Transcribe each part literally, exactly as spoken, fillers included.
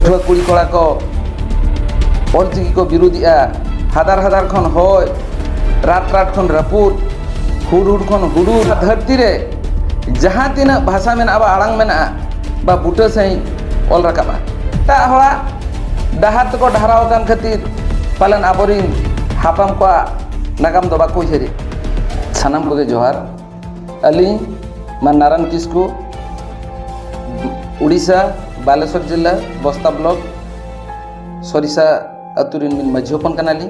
ᱯᱟᱹᱴᱷᱩᱣᱟᱹ ᱠᱩᱲᱤ ᱠᱚᱲᱟ ᱠᱚ ᱚᱞᱪᱤᱠᱤ ᱠᱚ ᱵᱤᱨᱩᱫᱷᱮᱜᱼᱟ᱾ ᱦᱟᱫᱟᱨ ᱦᱟᱫᱟᱨ ᱠᱷᱚᱱ ᱦᱚᱭ, ᱨᱟᱴ ᱨᱟᱴ ᱠᱷᱚᱱ ᱨᱟᱹᱯᱩᱫ, ᱦᱩᱰ ᱦᱩᱰ ᱠᱷᱚᱱ ᱦᱩᱰᱩᱨ᱾ ᱫᱷᱟᱹᱨᱛᱤ ᱨᱮ ᱡᱟᱦᱟᱸ ᱛᱤᱱᱟᱹᱜ ᱵᱷᱟᱥᱟ ᱢᱮᱱᱟᱜᱼᱟ, ᱵᱟ ᱟᱲᱟᱝ ᱢᱮᱱᱟᱜᱼᱟ, ᱵᱟ ᱵᱩᱴᱟᱹ ᱥᱟᱺᱦᱤᱡ ᱚᱞ ᱨᱟᱠᱟᱵᱼᱟ᱾ ᱮᱴᱟᱜ ᱦᱚᱲᱟᱜ ᱰᱟᱦᱟᱨ ᱛᱮᱠᱚ ᱰᱟᱦᱨᱟᱣ ᱟᱠᱟᱱ ᱠᱷᱟᱹᱛᱤᱨ ᱯᱟᱞᱮᱱ ᱟᱵᱚᱨᱤᱱ ᱦᱟᱯᱲᱟᱢ ᱠᱚᱣᱟᱜ ᱱᱟᱜᱟᱢ ᱫᱚ ᱵᱟᱠᱚ ᱩᱭᱦᱟᱹᱨᱮᱫ᱾ ᱥᱟᱱᱟᱢ ᱠᱚᱜᱮ ᱡᱚᱦᱟᱨ᱾ ᱟᱹᱞᱤᱧ ᱢᱟ ᱱᱟᱨᱟᱱ ᱠᱤᱥᱠᱩ, ᱩᱲᱤᱥᱥᱟ, ᱵᱟᱞᱮᱥᱚᱨ ᱡᱤᱞᱟ, ᱵᱚᱥᱛᱟ ᱵᱞᱚᱠ, ᱥᱚᱨᱤᱥᱟ ᱟᱹᱛᱩ ᱨᱮᱱ ᱢᱤᱫ ᱢᱟᱹᱡᱷᱤ ᱦᱚᱯᱚᱱ ᱠᱟᱱᱟᱞᱤᱧ᱾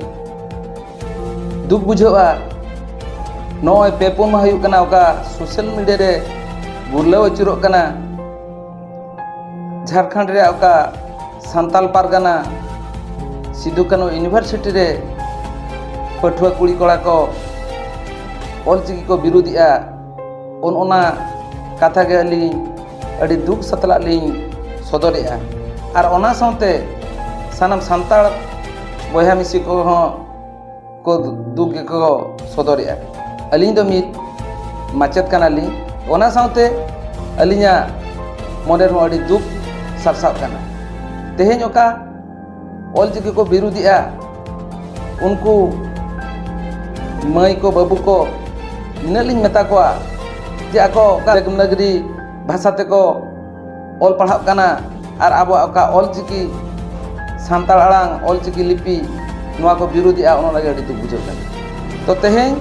ᱫᱩᱠ ᱵᱩᱡᱷᱟᱹᱜᱼᱟ, ᱱᱚᱜᱼᱚᱭ ᱯᱮ ᱯᱩᱱ ᱢᱟᱦᱟ ᱦᱩᱭᱩᱜ ᱠᱟᱱᱟ, ᱚᱠᱟ ᱥᱳᱥᱟᱞ ᱢᱤᱰᱤᱭᱟ ᱨᱮ ᱜᱩᱨᱞᱟᱹᱣ ᱟᱹᱪᱩᱨᱚᱜ ᱠᱟᱱᱟ, ᱡᱷᱟᱲᱠᱷᱚᱸᱰ ᱨᱮᱭᱟᱜ ᱚᱠᱟ ᱥᱟᱱᱛᱟᱞ ᱯᱟᱨᱜᱟᱱᱟ ᱥᱤᱫᱩ ᱠᱟᱹᱱᱦᱩ ᱤᱭᱩᱱᱤᱵᱷᱟᱨᱥᱤᱴᱤ ᱨᱮ ᱯᱟᱹᱴᱷᱩᱣᱟᱹ ᱠᱩᱲᱤ ᱠᱚᱲᱟ ᱠᱚ ᱚᱞᱪᱤᱠᱤ ᱠᱚ ᱵᱤᱨᱩᱫᱷᱮᱜᱼᱟ, ᱚᱱ ᱚᱱᱟ ᱠᱟᱛᱷᱟ ᱜᱮ ᱟᱹᱞᱤᱧ ᱟᱹᱰᱤ ᱫᱩᱠ ᱥᱟᱛᱞᱟᱜ ᱞᱤᱧ ᱥᱚᱫᱚᱨᱮᱜᱼᱟ᱾ ᱟᱨ ᱚᱱᱟ ᱥᱟᱶᱛᱮ ᱥᱟᱱᱟᱢ ᱥᱟᱱᱛᱟᱲ ᱵᱚᱭᱦᱟ ᱢᱤᱥᱤ ᱠᱚᱦᱚᱸ ᱠᱚ ᱫᱩᱠ ᱜᱮᱠᱚ ᱥᱚᱫᱚᱨᱮᱜᱼᱟ᱾ ᱟᱹᱞᱤᱧ ᱫᱚ ᱢᱤᱫ ᱢᱟᱪᱮᱫ ᱠᱟᱱᱟᱞᱤᱧ, ᱚᱱᱟ ᱥᱟᱶᱛᱮ ᱟᱹᱞᱤᱧᱟᱜ ᱢᱚᱱᱮ ᱨᱮᱦᱚᱸ ᱟᱹᱰᱤ ᱫᱩᱠ ᱥᱟᱨᱥᱟᱜ ᱠᱟᱱᱟ᱾ ᱛᱮᱦᱮᱧ ᱚᱠᱟ ᱚᱞᱪᱤᱠᱤ ᱠᱚ ᱵᱤᱨᱩᱫᱷᱮᱜᱼᱟ, ᱩᱱᱠᱩ ᱢᱟᱹᱭ ᱠᱚ ᱵᱟᱹᱵᱩ ᱠᱚ ᱱᱤᱱᱟᱹᱜ ᱞᱤᱧ ᱢᱮᱛᱟ ᱠᱚᱣᱟ ᱡᱮ ᱟᱠᱚ ᱚᱠᱟ ᱫᱮᱵᱽᱱᱟᱜᱽᱨᱤ ᱵᱷᱟᱥᱟ ᱛᱮᱠᱚ ᱚᱞ ᱯᱟᱲᱦᱟᱜ ᱠᱟᱱᱟ ᱟᱨ ᱟᱵᱚᱣᱟᱜ ᱚᱠᱟ ᱚᱞᱪᱤᱠᱤ ᱥᱟᱱᱛᱟᱲ ᱟᱲᱟᱝ ᱚᱞᱪᱤᱠᱤ ᱞᱤᱯᱤ ᱱᱚᱣᱟ ᱠᱚ ᱵᱤᱨᱩᱫᱷᱮᱜᱼᱟ, ᱚᱱᱟ ᱞᱟᱹᱜᱤᱫ ᱟᱹᱰᱤ ᱫᱩᱠ ᱵᱩᱡᱷᱟᱹᱜ ᱠᱟᱱᱟ᱾ ᱛᱚ ᱛᱮᱦᱮᱧ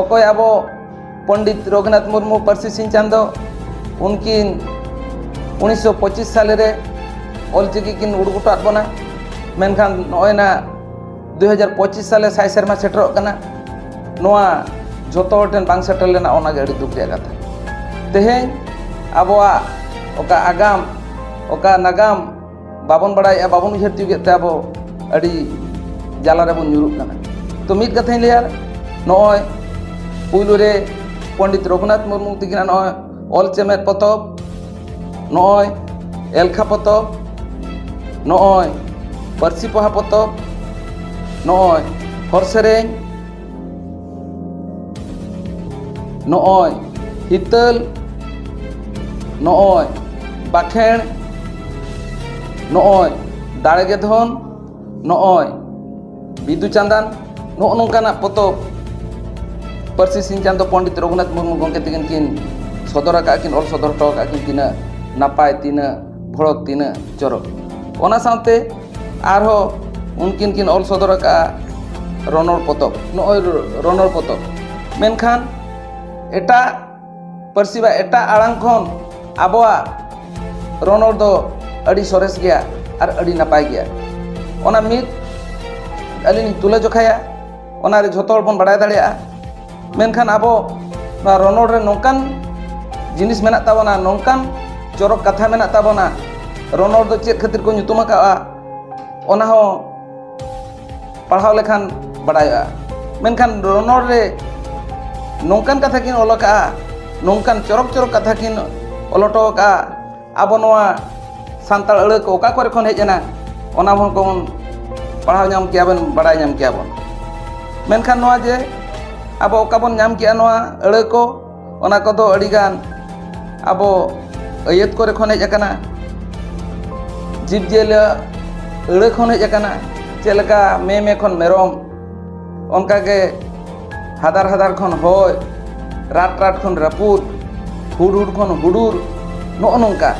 ᱚᱠᱚᱭ ᱟᱵᱚ ᱯᱚᱱᱰᱤᱛ ᱨᱚᱜᱷᱩᱱᱟᱛᱷ ᱢᱩᱨᱢᱩ ᱯᱟᱹᱨᱥᱤ ᱥᱤᱧ ᱪᱟᱸᱫᱚ, ᱩᱱᱠᱤᱱ ᱩᱱᱤᱥᱥᱚ ᱯᱚᱸᱪᱤᱥ ᱥᱟᱞᱮ ᱨᱮ ᱚᱞᱪᱤᱠᱤ ᱠᱤᱱ ᱩᱰᱩᱠ ᱦᱚᱴᱚᱣᱟᱫ ᱵᱚᱱᱟ, ᱢᱮᱱᱠᱷᱟᱱ ᱱᱚᱜᱼᱚᱭ ᱱᱟ ᱫᱩ ᱦᱟᱡᱟᱨ ᱯᱚᱸᱪᱤᱥ ᱥᱟᱞᱮ ᱥᱟᱭ ᱥᱮᱨᱢᱟ ᱥᱮᱴᱮᱨᱚᱜ ᱠᱟᱱᱟ, ᱱᱚᱣᱟ ᱡᱷᱚᱛᱚ ᱦᱚᱲ ᱴᱷᱮᱱ ᱵᱟᱝ ᱥᱮᱴᱮᱨ ᱞᱮᱱᱟ, ᱚᱱᱟᱜᱮ ᱟᱹᱰᱤ ᱫᱩᱠ ᱨᱮᱭᱟᱜ ᱠᱟᱛᱷᱟ᱾ ᱛᱮᱦᱮᱧ ᱟᱵᱚᱣᱟᱜ ᱚᱠᱟ ᱟᱜᱟᱢ, ᱚᱠᱟ ᱱᱟᱜᱟᱢ ᱵᱟᱵᱚᱱ ᱵᱟᱲᱟᱭᱮᱫᱼᱟ, ᱵᱟᱵᱚᱱ ᱩᱭᱦᱟᱹᱨ ᱛᱤᱭᱳᱜᱮᱫ ᱛᱮ ᱟᱵᱚ ᱟᱹᱰᱤ ᱡᱟᱞᱟ ᱨᱮᱵᱚᱱ ᱧᱩᱨᱩᱜ ᱠᱟᱱᱟ᱾ ᱛᱚ ᱢᱤᱫ ᱠᱟᱛᱷᱟᱧ ᱞᱟᱹᱭᱟ, ᱱᱚᱜᱼᱚᱭ ᱯᱩᱭᱞᱩ ᱨᱮ ᱯᱚᱱᱰᱤᱛ ᱨᱚᱜᱷᱩᱱᱟᱛᱷ ᱢᱩᱨᱢᱩ ᱛᱤᱠᱤᱱᱟᱜ ᱱᱚᱜᱼᱚᱭ ᱚᱞ ᱪᱮᱢᱮᱫ ᱯᱚᱛᱚᱵ, ᱱᱚᱜᱼᱚᱭ ᱮᱞᱠᱷᱟ ᱯᱚᱛᱚᱵ, ᱱᱚᱜᱼᱚᱭ ᱯᱟᱹᱨᱥᱤ ᱯᱚᱦᱟ ᱯᱚᱛᱚᱵ, ᱱᱚᱜᱼᱚᱭ ᱦᱚᱨ ᱥᱮᱨᱮᱧ, ᱱᱚᱜᱼᱚᱭ ᱦᱤᱛᱟᱹᱞ, ᱱᱚᱜᱼᱚᱭ ᱵᱟᱠᱷᱮᱬ, ᱱᱚᱜᱼᱚᱭ ᱫᱟᱲᱮ ᱜᱮ ᱫᱷᱚᱱ, ᱱᱚᱜᱼᱚᱭ ᱵᱤᱫᱩ ᱪᱟᱸᱫᱟᱱ, ᱱᱚᱜᱼᱚ ᱱᱚᱝᱠᱟᱱᱟᱜ ᱯᱚᱛᱚᱵ ᱯᱟᱹᱨᱥᱤ ᱥᱤᱧ ᱪᱟᱸᱫᱚ ᱯᱚᱱᱰᱤᱛ ᱨᱚᱜᱷᱩᱱᱟᱛᱷ ᱢᱩᱨᱢᱩ ᱜᱚᱢᱠᱮ ᱛᱟᱹᱠᱤᱱ ᱠᱤᱱ ᱥᱚᱫᱚᱨ ᱟᱠᱟᱫ ᱠᱤᱱ, ᱚᱞ ᱥᱚᱫᱚᱨ ᱦᱚᱴᱚ ᱟᱠᱟᱫ ᱠᱤᱱ, ᱛᱤᱱᱟᱹᱜ ᱱᱟᱯᱟᱭ, ᱛᱤᱱᱟᱹᱜ ᱵᱷᱚᱲᱚᱠ, ᱛᱤᱱᱟᱹᱜ ᱪᱚᱨᱚᱠ᱾ ᱚᱱᱟ ᱥᱟᱶᱛᱮ ᱟᱨᱦᱚᱸ ᱩᱱᱠᱤᱱ ᱠᱤᱱ ᱚᱞ ᱥᱚᱫᱚᱨ ᱟᱠᱟᱫᱼᱟ ᱨᱚᱱᱚᱲ ᱯᱚᱛᱚᱵ, ᱱᱚᱜᱼᱚᱭ ᱨᱚᱱᱚᱲ ᱯᱚᱛᱚᱵ᱾ ᱢᱮᱱᱠᱷᱟᱱ ᱮᱴᱟᱜ ᱯᱟᱹᱨᱥᱤ ᱵᱟ ᱮᱴᱟᱜ ᱟᱲᱟᱝ ᱠᱷᱚᱱ ᱟᱵᱚᱣᱟᱜ ᱨᱚᱱᱚᱲ ᱫᱚ ᱟᱹᱰᱤ ᱥᱚᱨᱮᱥ ᱜᱮᱭᱟ ᱟᱨ ᱟᱹᱰᱤ ᱱᱟᱯᱟᱭ ᱜᱮᱭᱟ᱾ ᱚᱱᱟ ᱢᱤᱫ ᱟᱹᱞᱤᱧ ᱞᱤᱧ ᱛᱩᱞᱟᱹ ᱡᱚᱠᱷᱟᱭᱟ, ᱚᱱᱟ ᱨᱮ ᱡᱷᱚᱛᱚ ᱦᱚᱲ ᱵᱚᱱ ᱵᱟᱲᱟᱭ ᱫᱟᱲᱮᱭᱟᱜᱼᱟ᱾ ᱢᱮᱱᱠᱷᱟᱱ ᱟᱵᱚ ᱱᱚᱣᱟ ᱨᱚᱱᱚᱲ ᱨᱮ ᱱᱚᱝᱠᱟᱱ ᱡᱤᱱᱤᱥ ᱢᱮᱱᱟᱜ ᱛᱟᱵᱚᱱᱟ, ᱱᱚᱝᱠᱟᱱ ᱪᱚᱨᱚᱠ ᱠᱟᱛᱷᱟ ᱢᱮᱱᱟᱜ ᱛᱟᱵᱚᱱᱟ, ᱨᱚᱱᱚᱲ ᱫᱚ ᱪᱮᱫ ᱠᱷᱟᱹᱛᱤᱨ ᱠᱚ ᱧᱩᱛᱩᱢ ᱟᱠᱟᱫᱼᱟ, ᱚᱱᱟ ᱦᱚᱸ ᱯᱟᱲᱦᱟᱣ ᱞᱮᱠᱷᱟᱱ ᱵᱟᱲᱟᱭᱚᱜᱼᱟ᱾ ᱢᱮᱱᱠᱷᱟᱱ ᱨᱚᱱᱚᱲ ᱨᱮ ᱱᱚᱝᱠᱟᱱ ᱠᱟᱛᱷᱟ ᱠᱤᱱ ᱚᱞ ᱟᱠᱟᱫᱼᱟ, ᱱᱚᱝᱠᱟᱱ ᱪᱚᱨᱚᱠ ᱪᱚᱨᱚᱠ ᱠᱟᱛᱷᱟ ᱠᱤᱱ ᱚᱞ ᱦᱚᱴᱚ ᱟᱠᱟᱫᱼᱟ᱾ ᱟᱵᱚ ᱱᱚᱣᱟ ᱥᱟᱱᱛᱟᱲ ᱟᱹᱲᱟᱹ ᱠᱚ ᱚᱠᱟ ᱠᱚᱨᱮ ᱠᱷᱚᱱ ᱦᱮᱡ ᱮᱱᱟ, ᱚᱱᱟ ᱦᱚᱸ ᱠᱚᱵᱚᱱ ᱯᱟᱲᱦᱟᱣ ᱧᱟᱢ ᱠᱮᱭᱟ ᱵᱚᱱ, ᱵᱟᱲᱟᱭ ᱧᱟᱢ ᱠᱮᱭᱟ ᱵᱚᱱ᱾ ᱢᱮᱱᱠᱷᱟᱱ ᱱᱚᱣᱟ ᱡᱮ ᱟᱵᱚ ᱚᱠᱟ ᱵᱚᱱ ᱧᱟᱢ ᱠᱮᱜᱼᱟ ᱱᱚᱣᱟ ᱟᱹᱲᱟᱹ ᱠᱚ, ᱚᱱᱟ ᱠᱚᱫᱚ ᱟᱹᱰᱤᱜᱟᱱ ᱟᱵᱚ ᱟᱹᱭᱟᱹᱛ ᱠᱚᱨᱮ ᱠᱷᱚᱱ ᱦᱮᱡ ᱟᱠᱟᱱᱟ, ᱡᱤᱵᱽᱼᱡᱤᱭᱟᱹᱞᱤ ᱟᱹᱲᱟᱹ ᱠᱷᱚᱱ ᱦᱮᱡ ᱟᱠᱟᱱᱟ᱾ ᱪᱮᱫ ᱞᱮᱠᱟ ᱢᱮ ᱢᱮ ᱠᱷᱚᱱ ᱢᱮᱨᱚᱢ, ᱚᱱᱠᱟᱜᱮ ᱦᱟᱫᱟᱨ ᱦᱟᱫᱟᱨ ᱠᱷᱚᱱ ᱦᱚᱭ, ᱨᱟᱴ ᱨᱟᱴ ᱠᱷᱚᱱ ᱨᱟᱹᱯᱩᱫ, ᱦᱩᱰ ᱦᱩᱰ ᱠᱷᱚᱱ ᱦᱩᱰᱩᱨ, ᱱᱚᱜᱼᱚ ᱱᱚᱝᱠᱟ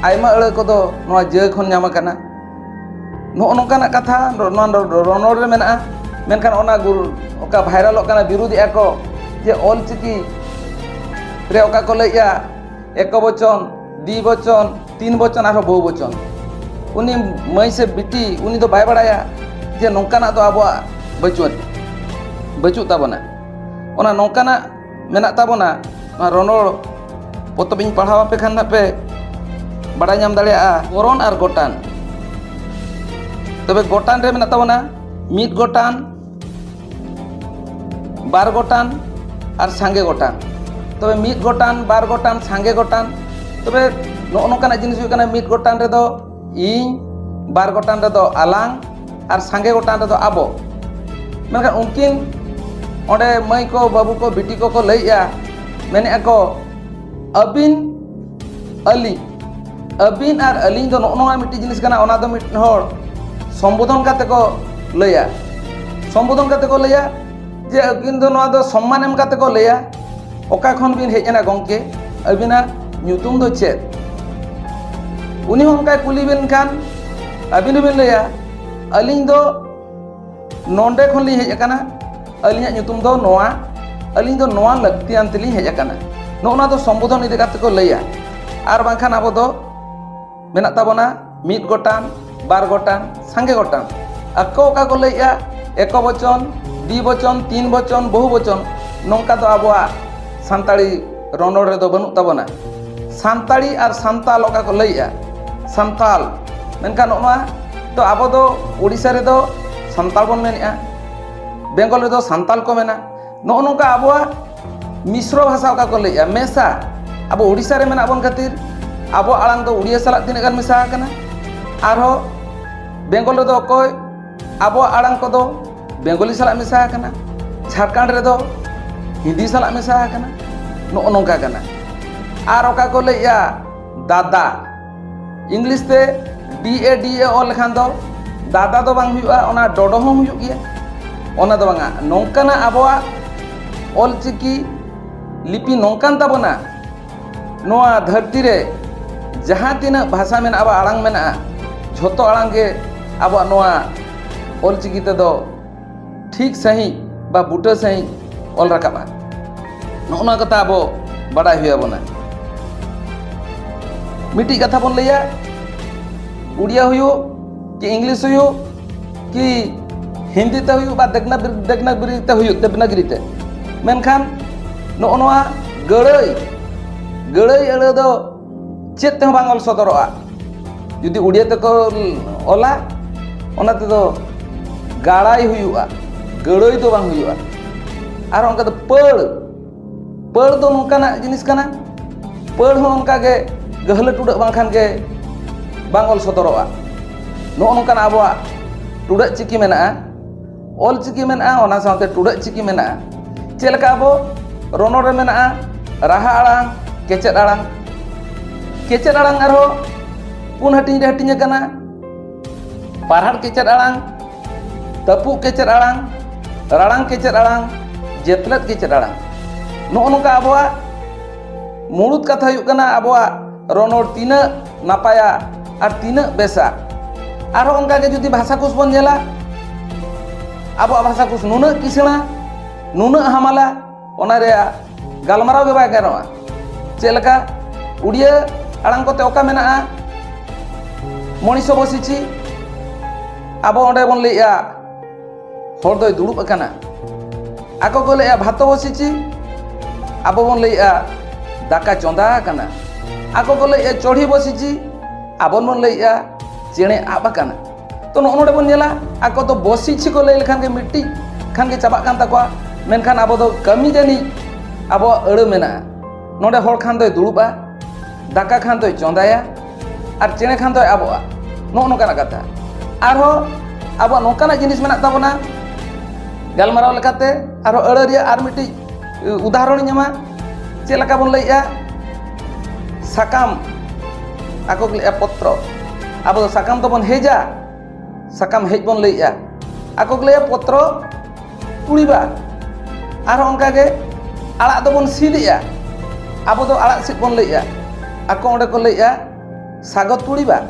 ᱟᱭᱢᱟ ᱟᱹᱲᱟᱹ ᱠᱚᱫᱚ ᱱᱚᱣᱟ ᱡᱟᱹ ᱠᱷᱚᱱ ᱧᱟᱢ ᱟᱠᱟᱱᱟ᱾ ᱱᱚᱜᱼᱚ ᱱᱚᱝᱠᱟᱱᱟᱜ ᱠᱟᱛᱷᱟ ᱱᱚᱣᱟ ᱨᱚᱱᱚᱲ ᱨᱮ ᱢᱮᱱᱟᱜᱼᱟ᱾ ᱢᱮᱱᱠᱷᱟᱱ ᱚᱱᱟ ᱜᱩᱨ-, ᱚᱠᱟ ᱵᱷᱟᱭᱨᱟᱞᱚᱜ ᱠᱟᱱᱟ, ᱵᱤᱨᱩᱫᱷᱮᱜᱼᱟ ᱠᱚ ᱡᱮ ᱚᱞ ᱪᱤᱠᱤ ᱨᱮ ᱚᱠᱟ ᱠᱚ ᱞᱟᱹᱭᱮᱜᱼᱟ ᱮᱠᱚ ᱵᱚᱪᱚᱱ, ᱫᱤ ᱵᱚᱪᱚᱱ, ᱛᱤᱱ ᱵᱚᱪᱚᱱ, ᱟᱨᱦᱚᱸ ᱵᱚᱦᱩ ᱵᱚᱪᱚᱱ᱾ ᱩᱱᱤ ᱢᱟᱹᱭ ᱥᱮ ᱵᱤᱴᱤ, ᱩᱱᱤ ᱫᱚ ᱵᱟᱭ ᱵᱟᱲᱟᱭᱟ ᱡᱮ ᱱᱚᱝᱠᱟᱱᱟᱜ ᱫᱚ ᱟᱵᱚᱣᱟᱜ ᱵᱟᱹᱪᱩᱜ, ᱵᱟᱹᱪᱩᱜ ᱛᱟᱵᱚᱱᱟ᱾ ᱚᱱᱟ ᱱᱚᱝᱠᱟᱱᱟᱜ ᱢᱮᱱᱟᱜ ᱛᱟᱵᱚᱱᱟ, ᱱᱚᱣᱟ ᱨᱚᱱᱚᱲ ᱯᱚᱛᱚᱵ ᱤᱧ ᱯᱟᱲᱦᱟᱣ ᱟᱯᱮ ᱠᱷᱟᱱ ᱱᱟᱜ ᱯᱮ ᱵᱟᱲᱟᱭ ᱧᱟᱢ ᱫᱟᱲᱮᱭᱟᱜᱼᱟ᱾ ᱜᱚᱨᱚᱱ ᱟᱨ ᱜᱚᱴᱟᱱ᱾ ᱛᱚᱵᱮ ᱜᱚᱴᱟᱱ ᱨᱮ ᱢᱮᱱᱟᱜ ᱛᱟᱵᱚᱱᱟ ᱢᱤᱫ ᱜᱚᱴᱟᱱ, ᱵᱟᱨ ᱜᱚᱴᱟᱱ ᱟᱨ ᱥᱟᱸᱜᱮ ᱜᱚᱴᱟᱱ᱾ ᱛᱚᱵᱮ ᱢᱤᱫ ᱜᱚᱴᱟᱱ, ᱵᱟᱨ ᱜᱚᱴᱟᱱ, ᱥᱟᱸᱜᱮ ᱜᱚᱴᱟᱱ, ᱛᱚᱵᱮ ᱱᱚᱜᱼᱚ ᱱᱚᱝᱠᱟᱱᱟᱜ ᱡᱤᱱᱤᱥ ᱦᱩᱭᱩᱜ ᱠᱟᱱᱟ, ᱢᱤᱫ ᱜᱚᱴᱟᱱ ᱨᱮᱫᱚ ᱤᱧ, ᱵᱟᱨ ᱜᱚᱴᱟᱱ ᱨᱮᱫᱚ ᱟᱞᱟᱝ, ᱟᱨ ᱥᱟᱸᱜᱮ ᱜᱚᱴᱟᱱ ᱨᱮᱫᱚ ᱟᱵᱚ᱾ ᱢᱮᱱᱠᱷᱟᱱ ᱩᱱᱠᱤᱱ ᱚᱸᱰᱮ ᱢᱟᱹᱭ ᱠᱚ, ᱵᱟᱹᱵᱩ ᱠᱚ, ᱵᱤᱴᱤ ᱠᱚᱠᱚ ᱞᱟᱹᱭᱮᱜᱼᱟ, ᱢᱮᱱᱮᱜᱼᱟ ᱠᱚ, ᱟᱹᱵᱤᱱ, ᱟᱹᱞᱤᱧ, ᱟᱹᱵᱤᱱ ᱟᱨ ᱟᱹᱞᱤᱧ ᱫᱚ ᱱᱚᱜᱼᱚ ᱱᱚᱣᱟ ᱢᱤᱫᱴᱤᱡ ᱡᱤᱱᱤᱥ ᱠᱟᱱᱟ, ᱚᱱᱟ ᱫᱚ ᱢᱤᱫ ᱦᱚᱲ ᱥᱚᱢᱵᱳᱫᱷᱚᱱ ᱠᱟᱛᱮ ᱠᱚ ᱞᱟᱹᱭᱟ᱾ ᱥᱚᱢᱵᱳᱫᱷᱚᱱ ᱠᱟᱛᱮ ᱠᱚ ᱞᱟᱹᱭᱟ ᱡᱮ ᱟᱹᱠᱤᱱ ᱫᱚ ᱱᱚᱣᱟ ᱫᱚ ᱥᱚᱢᱢᱟᱱ ᱮᱢ ᱠᱟᱛᱮ ᱠᱚ ᱞᱟᱹᱭᱟ, "ᱚᱠᱟ ᱠᱷᱚᱱ ᱵᱤᱱ ᱦᱮᱡ ᱮᱱᱟ ᱜᱚᱢᱠᱮ? ᱟᱹᱵᱤᱱᱟᱜ ᱧᱩᱛᱩᱢ ᱫᱚ ᱪᱮᱫ?" ᱩᱱᱤ ᱦᱚᱸ ᱚᱱᱠᱟᱭ ᱠᱩᱞᱤ ᱵᱤᱱ ᱠᱷᱟᱱ ᱟᱹᱵᱤᱱ ᱦᱚᱸᱵᱤᱱ ᱞᱟᱹᱭᱟ, "ᱟᱹᱞᱤᱧ ᱫᱚ ᱱᱚᱰᱮ ᱠᱷᱚᱱ ᱞᱤᱧ ᱦᱮᱡ ᱟᱠᱟᱱᱟ, ᱟᱹᱞᱤᱧᱟᱜ ᱧᱩᱛᱩᱢ ᱫᱚ ᱱᱚᱣᱟ, ᱟᱹᱞᱤᱧ ᱫᱚ ᱱᱚᱣᱟ ᱞᱟᱹᱠᱛᱤᱭᱟᱱ ᱛᱮᱞᱤᱧ ᱦᱮᱡ ᱟᱠᱟᱱᱟ᱾" ᱱᱚᱜᱼᱚ ᱱᱚᱣᱟ ᱫᱚ ᱥᱚᱢᱵᱳᱫᱷᱚᱱ ᱤᱫᱤ ᱠᱟᱛᱮ ᱠᱚ ᱞᱟᱹᱭᱟ᱾ ᱟᱨ ᱵᱟᱝᱠᱷᱟᱱ ᱟᱵᱚ ᱫᱚ ᱢᱮᱱᱟᱜ ᱛᱟᱵᱚᱱᱟ ᱢᱤᱫ ᱜᱚᱴᱟᱝ, ᱵᱟᱨ ᱜᱚᱴᱟᱝ, ᱥᱟᱸᱜᱮ ᱜᱚᱴᱟᱝ᱾ ᱟᱠᱚ ᱚᱠᱟ ᱠᱚ ᱞᱟᱹᱭᱮᱜᱼᱟ, ᱮᱠᱚ ᱵᱚᱪᱚᱱ, ᱫᱤ ᱵᱚᱪᱚᱱ, ᱛᱤᱱ ᱵᱚᱪᱚᱱ, ᱵᱚᱦᱩ ᱵᱚᱪᱚᱱ, ᱱᱚᱝᱠᱟ ᱫᱚ ᱟᱵᱚᱣᱟᱜ ᱥᱟᱱᱛᱟᱲᱤ ᱨᱚᱱᱚᱲ ᱨᱮᱫᱚ ᱵᱟᱹᱱᱩᱜ ᱛᱟᱵᱚᱱᱟ᱾ ᱥᱟᱱᱛᱟᱲᱤ ᱟᱨ ᱥᱟᱱᱛᱟᱞ ᱚᱠᱟ ᱠᱚ ᱞᱟᱹᱭᱮᱜᱼᱟ, ᱥᱟᱱᱛᱟᱞ, ᱢᱮᱱᱠᱷᱟᱱ ᱱᱚᱜᱼᱚ ᱱᱚᱣᱟ ᱫᱚ ᱟᱵᱚ ᱫᱚ ᱳᱰᱤᱥᱟ ᱨᱮᱫᱚ ᱥᱟᱱᱛᱟᱲ ᱵᱚᱱ ᱢᱮᱱᱮᱜᱼᱟ, ᱵᱮᱝᱜᱚᱞ ᱨᱮᱫᱚ ᱥᱟᱱᱛᱟᱞ ᱠᱚ ᱢᱮᱱᱟ᱾ ᱱᱚᱜᱼᱚ ᱱᱚᱝᱠᱟ ᱟᱵᱚᱣᱟᱜ ᱢᱤᱥᱨᱚ ᱵᱷᱟᱥᱟ ᱚᱠᱟ ᱠᱚ ᱞᱟᱹᱭᱮᱜᱼᱟ, ᱢᱮᱥᱟ᱾ ᱟᱵᱚ ᱳᱰᱤᱥᱟ ᱨᱮ ᱢᱮᱱᱟᱜ ᱵᱚᱱ ᱠᱷᱟᱹᱛᱤᱨ ᱟᱵᱚᱣᱟᱜ ᱟᱲᱟᱝ ᱫᱚ ᱩᱲᱤᱭᱟ ᱥᱟᱞᱟᱜ ᱛᱤᱱᱟᱹᱜ ᱜᱟᱱ ᱢᱮᱥᱟ ᱟᱠᱟᱱᱟ᱾ ᱟᱨᱦᱚᱸ ᱵᱮᱝᱜᱚᱞ ᱨᱮᱫᱚ ᱚᱠᱚᱭ ᱟᱵᱚᱣᱟᱜ ᱟᱲᱟᱝ ᱠᱚᱫᱚ ᱵᱮᱝᱜᱚᱞᱤ ᱥᱟᱞᱟᱜ ᱢᱮᱥᱟ ᱟᱠᱟᱱᱟ, ᱡᱷᱟᱲᱠᱷᱚᱸᱰ ᱨᱮᱫᱚ ᱦᱤᱱᱫᱤ ᱥᱟᱞᱟᱜ ᱢᱮᱥᱟ ᱟᱠᱟᱱᱟ᱾ ᱱᱚᱜᱼᱚ ᱱᱚᱝᱠᱟ ᱠᱟᱱᱟ᱾ ᱟᱨ ᱚᱠᱟ ᱠᱚ ᱞᱟᱹᱭᱮᱜᱼᱟ ᱫᱟᱫᱟ, ᱤᱝᱞᱤᱥ ᱛᱮ ᱰᱤ ᱮ ᱰᱤ ᱮ ᱚᱞ ᱞᱮᱠᱷᱟᱱ ᱫᱚ ᱫᱟᱫᱟ ᱫᱚ ᱵᱟᱝ ᱦᱩᱭᱩᱜᱼᱟ, ᱚᱱᱟ ᱰᱚᱰᱚ ᱦᱚᱸ ᱦᱩᱭᱩᱜ ᱜᱮᱭᱟ᱾ ᱚᱱᱟ ᱫᱚ ᱵᱟᱝᱟ, ᱱᱚᱝᱠᱟᱱᱟᱜ ᱟᱵᱚᱣᱟᱜ ᱚᱞᱪᱤᱠᱤ ᱞᱤᱯᱤ ᱱᱚᱝᱠᱟᱱ ᱛᱟᱵᱚᱱᱟ, ᱱᱚᱣᱟ ᱫᱷᱟᱹᱨᱛᱤ ᱨᱮ ᱡᱟᱦᱟᱸ ᱛᱤᱱᱟᱹᱜ ᱵᱷᱟᱥᱟ ᱢᱮᱱᱟᱜᱼᱟ ᱵᱟ ᱟᱲᱟᱝ ᱢᱮᱱᱟᱜᱼᱟ, ᱡᱷᱚᱛᱚ ᱟᱲᱟᱝ ᱜᱮ ᱟᱵᱚᱣᱟᱜ ᱱᱚᱣᱟ ᱚᱞᱪᱤᱠᱤ ᱛᱮᱫᱚ ᱴᱷᱤᱠ ᱥᱟᱺᱦᱤᱡ ᱵᱟ ᱵᱩᱴᱟᱹ ᱥᱟᱺᱦᱤᱡ ᱚᱞ ᱨᱟᱠᱟᱵᱼᱟ᱾ ᱱᱚᱜᱼᱚ ᱱᱚᱣᱟ ᱠᱟᱛᱷᱟ ᱟᱵᱚ ᱵᱟᱰᱟᱭ ᱦᱩᱭ ᱟᱵᱚᱱᱟ᱾ ᱢᱤᱫᱴᱤᱡ ᱠᱟᱛᱷᱟ ᱵᱚᱱ ᱞᱟᱹᱭᱟ, ᱩᱲᱤᱭᱟ ᱦᱩᱭᱩᱜ ᱠᱤ ᱤᱝᱞᱤᱥ ᱦᱩᱭᱩᱜ ᱠᱤ ᱦᱤᱱᱫᱤ ᱛᱮ ᱦᱩᱭᱩᱜ ᱵᱟ ᱫᱮᱵᱽᱱᱟᱜᱨᱤ ᱛᱮ ᱦᱩᱭᱩᱜ, ᱫᱮᱵᱽᱱᱟᱜᱨᱤ ᱛᱮ, ᱢᱮᱱᱠᱷᱟᱱ ᱱᱚᱜᱼᱚ ᱱᱚᱣᱟ ᱜᱟᱹᱲᱟᱹᱭ, ᱜᱟᱹᱲᱟᱹᱭ ᱟᱹᱲᱟᱹ ᱫᱚ ᱪᱮᱫ ᱛᱮᱦᱚᱸ ᱵᱟᱝ ᱚᱞ ᱥᱚᱫᱚᱨᱚᱜᱼᱟ᱾ ᱡᱩᱫᱤ ᱩᱲᱤᱭᱟ ᱛᱮᱠᱚ ᱚᱞᱟ, ᱚᱱᱟ ᱛᱮᱫᱚ ᱜᱟᱲᱟᱭ ᱦᱩᱭᱩᱜᱼᱟ, ᱜᱟᱹᱲᱟᱹᱭ ᱫᱚ ᱵᱟᱝ ᱦᱩᱭᱩᱜᱼᱟ᱾ ᱟᱨ ᱚᱱᱠᱟ ᱫᱚ ᱯᱟᱹᱲ, ᱯᱟᱹᱲ ᱫᱚ ᱱᱚᱝᱠᱟᱱᱟᱜ ᱡᱤᱱᱤᱥ ᱠᱟᱱᱟ, ᱯᱟᱹᱲ ᱦᱚᱸ ᱚᱱᱠᱟ ᱜᱮ ᱜᱟᱹᱦᱞᱟᱹ ᱴᱩᱰᱟᱹᱜ ᱵᱟᱝᱠᱷᱟᱱ ᱜᱮ ᱵᱟᱝ ᱚᱞ ᱥᱚᱫᱚᱨᱚᱜᱼᱟ᱾ ᱱᱚᱜᱼᱚ ᱱᱚᱝᱠᱟᱱᱟᱜ ᱟᱵᱚᱣᱟᱜ ᱴᱩᱰᱟᱹᱜ ᱪᱤᱠᱤ ᱢᱮᱱᱟᱜᱼᱟ, ᱚᱞ ᱪᱤᱠᱤ ᱢᱮᱱᱟᱜᱼᱟ, ᱚᱱᱟ ᱥᱟᱶᱛᱮ ᱴᱩᱰᱟᱹᱜ ᱪᱤᱠᱤ ᱢᱮᱱᱟᱜᱼᱟ᱾ ᱪᱮᱫ ᱞᱮᱠᱟ ᱟᱵᱚ ᱨᱚᱱᱚᱲ ᱨᱮ ᱢᱮᱱᱟᱜᱼᱟ ᱨᱟᱦᱟ ᱟᱲᱟᱝ, ᱠᱮᱪᱮᱫ ᱟᱲᱟᱝ, ᱠᱮᱪᱮᱫ ᱟᱲᱟᱝ ᱟᱨᱦᱚᱸ ᱯᱩᱱ ᱦᱟᱹᱴᱤᱧ ᱨᱮ ᱦᱟᱹᱴᱤᱧ ᱟᱠᱟᱱᱟ᱾ ᱯᱟᱨᱦᱟᱲ ᱠᱮᱪᱮᱫ ᱟᱲᱟᱝ, ᱛᱟᱹᱯᱩᱜ ᱠᱮᱪᱮᱫ ᱟᱲᱟᱝ, ᱨᱟᱲᱟᱝ ᱠᱮᱪᱮᱫ ᱟᱲᱟᱝ, ᱡᱮᱛᱞᱮᱫ ᱠᱮᱪᱮᱫ ᱟᱲᱟᱝ᱾ ᱱᱚᱜᱼᱚ ᱱᱚᱝᱠᱟ ᱟᱵᱚᱣᱟᱜ ᱢᱩᱲᱩᱫ ᱠᱟᱛᱷᱟ ᱦᱩᱭᱩᱜ ᱠᱟᱱᱟ ᱟᱵᱚᱣᱟᱜ ᱨᱚᱱᱚᱲ ᱛᱤᱱᱟᱹᱜ ᱱᱟᱯᱟᱭᱟ ᱟᱨ ᱛᱤᱱᱟᱹᱜ ᱵᱮᱥᱟ᱾ ᱟᱨᱦᱚᱸ ᱚᱱᱠᱟ ᱜᱮ ᱡᱩᱫᱤ ᱵᱷᱟᱥᱟ ᱠᱳᱥ ᱵᱚᱱ ᱧᱮᱞᱟ, ᱟᱵᱚᱣᱟᱜ ᱵᱷᱟᱥᱟ ᱠᱳᱥ ᱱᱩᱱᱟᱹᱜ ᱠᱤᱥᱟᱹᱬᱟ, ᱱᱩᱱᱟᱹᱜ ᱦᱟᱢᱟᱞᱟ, ᱚᱱᱟ ᱨᱮᱭᱟᱜ ᱜᱟᱞᱢᱟᱨᱟᱣ ᱜᱮ ᱵᱟᱭ ᱜᱟᱱᱚᱜᱼᱟ᱾ ᱪᱮᱫ ᱞᱮᱠᱟ ᱩᱲᱤᱭᱟᱹ ᱟᱲᱟᱝ ᱠᱚᱛᱮ ᱚᱠᱟ ᱢᱮᱱᱟᱜᱼᱟ, ᱢᱚᱱᱤᱥᱚ ᱵᱚᱥᱤᱪᱷᱤ, ᱟᱵᱚ ᱚᱸᱰᱮ ᱵᱚᱱ ᱞᱟᱹᱭᱮᱜᱼᱟ ᱦᱚᱲ ᱫᱚᱭ ᱫᱩᱲᱩᱵ ᱟᱠᱟᱱᱟ᱾ ᱟᱠᱚ ᱠᱚ ᱞᱟᱹᱭᱮᱜᱼᱟ ᱵᱷᱟᱛᱚ ᱵᱚᱥᱤᱪᱷᱤ, ᱟᱵᱚ ᱵᱚᱱ ᱞᱟᱹᱭᱮᱜᱼᱟ ᱫᱟᱠᱟ ᱪᱚᱸᱫᱟ ᱟᱠᱟᱱᱟ᱾ ᱟᱠᱚ ᱠᱚ ᱞᱟᱹᱭᱮᱜᱼᱟ ᱪᱚᱲᱦᱤ ᱵᱚᱥᱤᱪᱷᱤ, ᱟᱵᱚ ᱵᱚᱱ ᱞᱟᱹᱭᱮᱜᱼᱟ ᱪᱮᱬᱮ ᱟᱵ ᱟᱠᱟᱱᱟ᱾ ᱛᱚ, ᱱᱚᱜᱼᱚ ᱱᱚᱰᱮ ᱵᱚᱱ ᱧᱮᱞᱟ, ᱟᱠᱚ ᱫᱚ ᱵᱚᱥᱤᱪᱷᱤ ᱠᱚ ᱞᱟᱹᱭ ᱞᱮᱠᱷᱟᱱ ᱜᱮ ᱢᱤᱫᱴᱤᱡ ᱠᱷᱟᱱ ᱜᱮ ᱪᱟᱵᱟᱜ ᱠᱟᱱ ᱛᱟᱠᱚᱣᱟ᱾ ᱢᱮᱱᱠᱷᱟᱱ ᱟᱵᱚ ᱫᱚ ᱠᱟᱹᱢᱤ ᱡᱟᱹᱱᱤᱡ ᱟᱵᱚᱣᱟᱜ ᱟᱹᱲᱟᱹ ᱢᱮᱱᱟᱜᱼᱟ᱾ ᱱᱚᱰᱮ ᱦᱚᱲ ᱠᱷᱟᱱ ᱫᱚᱭ ᱫᱩᱲᱩᱵᱼᱟ, ᱫᱟᱠᱟ ᱠᱷᱟᱱ ᱫᱚᱭ ᱪᱚᱸᱫᱟᱭᱟ, ᱟᱨ ᱪᱮᱬᱮ ᱠᱷᱟᱱ ᱫᱚᱭ ᱟᱵᱚᱜᱼᱟ᱾ ᱱᱚᱜᱼᱚ ᱱᱚᱝᱠᱟᱱᱟᱜ ᱠᱟᱛᱷᱟ᱾ ᱟᱨᱦᱚᱸ ᱟᱵᱚᱣᱟᱜ ᱱᱚᱝᱠᱟᱱᱟᱜ ᱡᱤᱱᱤᱥ ᱢᱮᱱᱟᱜ ᱛᱟᱵᱚᱱᱟ, ᱜᱟᱞᱢᱟᱨᱟᱣ ᱞᱮᱠᱟᱛᱮ ᱟᱨᱦᱚᱸ ᱟᱹᱲᱟᱹ ᱨᱮᱭᱟᱜ ᱟᱨ ᱢᱤᱫᱴᱤᱡ ᱩᱫᱟᱦᱚᱨᱚᱱᱤᱧ ᱮᱢᱟ᱾ ᱪᱮᱫ ᱞᱮᱠᱟ ᱵᱚᱱ ᱞᱟᱹᱭᱮᱜᱼᱟ? ᱥᱟᱠᱟᱢ, ᱟᱠᱚ ᱠᱚ ᱞᱟᱹᱭᱮᱜᱼᱟ ᱯᱚᱛᱨᱚ᱾ ᱟᱵᱚ ᱫᱚ ᱥᱟᱠᱟᱢ ᱫᱚᱵᱚᱱ ᱦᱮᱡᱟ, ᱥᱟᱠᱟᱢ ᱦᱮᱡ ᱵᱚᱱ ᱞᱟᱹᱭᱮᱜᱼᱟ᱾ ᱟᱠᱚ ᱠᱚ ᱞᱟᱹᱭᱟ ᱯᱚᱛᱨᱚ ᱛᱩᱲᱤᱵᱟ᱾ ᱟᱨᱦᱚᱸ ᱚᱱᱠᱟᱜᱮ ᱟᱲᱟᱜ ᱫᱚᱵᱚᱱ ᱥᱤᱫᱮᱜᱼᱟ, ᱟᱵᱚ ᱫᱚ ᱟᱲᱟᱜ ᱥᱤᱫ ᱵᱚᱱ ᱞᱟᱹᱭᱮᱜᱼᱟ, ᱟᱠᱚ ᱚᱸᱰᱮ ᱠᱚ ᱞᱟᱹᱭᱮᱜᱼᱟ ᱥᱟᱜᱚ ᱛᱩᱲᱤᱵᱟ᱾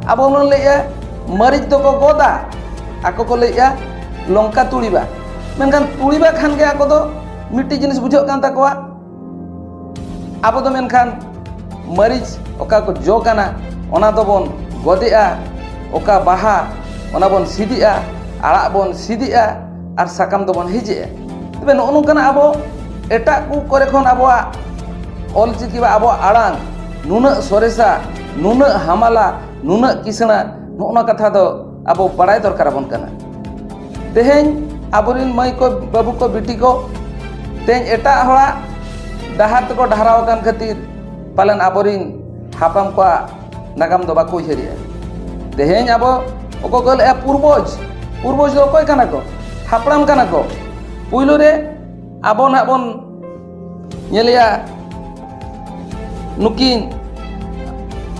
ᱟᱵᱚ ᱵᱚᱱ ᱞᱟᱹᱭᱮᱜᱼᱟ ᱢᱟᱹᱨᱤᱪ ᱫᱚᱠᱚ ᱜᱚᱫᱟ, ᱟᱠᱚ ᱠᱚ ᱞᱟᱹᱭᱮᱜᱼᱟ ᱞᱚᱝᱠᱟ ᱛᱩᱲᱤᱵᱟ᱾ ᱢᱮᱱᱠᱷᱟᱱ ᱛᱩᱲᱤᱵᱟ ᱠᱷᱟᱱ ᱜᱮ ᱟᱠᱚ ᱫᱚ ᱢᱤᱫᱴᱤᱡ ᱡᱤᱱᱤᱥ ᱵᱩᱡᱷᱟᱹᱜ ᱠᱟᱱ ᱛᱟᱠᱚᱣᱟ᱾ ᱟᱵᱚ ᱫᱚ ᱢᱮᱱᱠᱷᱟᱱ ᱢᱟᱹᱨᱤᱪ ᱚᱠᱟ ᱠᱚ ᱡᱚ ᱠᱟᱱᱟ, ᱚᱱᱟ ᱫᱚᱵᱚᱱ ᱜᱚᱫᱮᱜᱼᱟ, ᱚᱠᱟ ᱵᱟᱦᱟ, ᱚᱱᱟ ᱵᱚᱱ ᱥᱤᱫᱮᱜᱼᱟ, ᱟᱲᱟᱜ ᱵᱚᱱ ᱥᱤᱫᱮᱜᱼᱟ, ᱟᱨ ᱥᱟᱠᱟᱢ ᱫᱚᱵᱚᱱ ᱦᱮᱡᱮᱜᱼᱟ᱾ ᱛᱚᱵᱮ ᱱᱚᱜᱼᱚ ᱱᱚᱝᱠᱟᱱᱟᱜ ᱟᱵᱚ ᱮᱴᱟᱜ ᱠᱚ ᱠᱚᱨᱮ ᱠᱷᱚᱱ ᱟᱵᱚᱣᱟᱜ ᱚᱞᱪᱤᱠᱤ ᱵᱟ ᱟᱵᱚᱣᱟᱜ ᱟᱲᱟᱝ ᱱᱩᱱᱟᱹᱜ ᱥᱚᱨᱮᱥᱟ, ᱱᱩᱱᱟᱹᱜ ᱦᱟᱢᱟᱞᱟ, ᱱᱩᱱᱟᱹᱜ ᱠᱤᱥᱟᱹᱬᱟ, ᱱᱚᱜᱼᱚ ᱱᱚᱣᱟ ᱠᱟᱛᱷᱟ ᱫᱚ ᱟᱵᱚ ᱵᱟᱲᱟᱭ ᱫᱚᱨᱠᱟᱨ ᱟᱵᱚᱱ ᱠᱟᱱᱟ᱾ ᱛᱮᱦᱮᱧ ᱟᱵᱚᱨᱮᱱ ᱢᱟᱹᱭ ᱠᱚ, ᱵᱟᱹᱵᱩ ᱠᱚ, ᱵᱤᱴᱤ ᱠᱚ ᱛᱮᱦᱮᱧ ᱮᱴᱟᱜ ᱦᱚᱲᱟᱜ ᱰᱟᱦᱟᱨ ᱛᱮᱠᱚ ᱰᱟᱦᱨᱟᱣ ᱟᱠᱟᱱ ᱠᱷᱟᱹᱛᱤᱨ ᱯᱟᱞᱮᱱ ᱟᱵᱚᱨᱮᱱ ᱦᱟᱯᱲᱟᱢ ᱠᱚᱣᱟᱜ ᱱᱟᱜᱟᱢ ᱫᱚ ᱵᱟᱠᱚ ᱩᱭᱦᱟᱹᱨᱮᱜᱼᱟ᱾ ᱛᱮᱦᱮᱧ ᱟᱵᱚ ᱚᱠᱚᱭ ᱠᱚ ᱞᱟᱹᱭᱮᱜᱼᱟ ᱯᱩᱨᱵᱚᱡᱽ, ᱯᱩᱨᱵᱚᱡᱽ ᱫᱚ ᱚᱠᱚᱭ ᱠᱟᱱᱟ ᱠᱚ? ᱦᱟᱯᱲᱟᱢ ᱠᱟᱱᱟ ᱠᱚ᱾ ᱯᱩᱭᱞᱩ ᱨᱮ ᱟᱵᱚ ᱱᱟᱦᱟᱜ ᱵᱚᱱ ᱧᱮᱞᱮᱜᱼᱟ ᱱᱩᱠᱤᱱ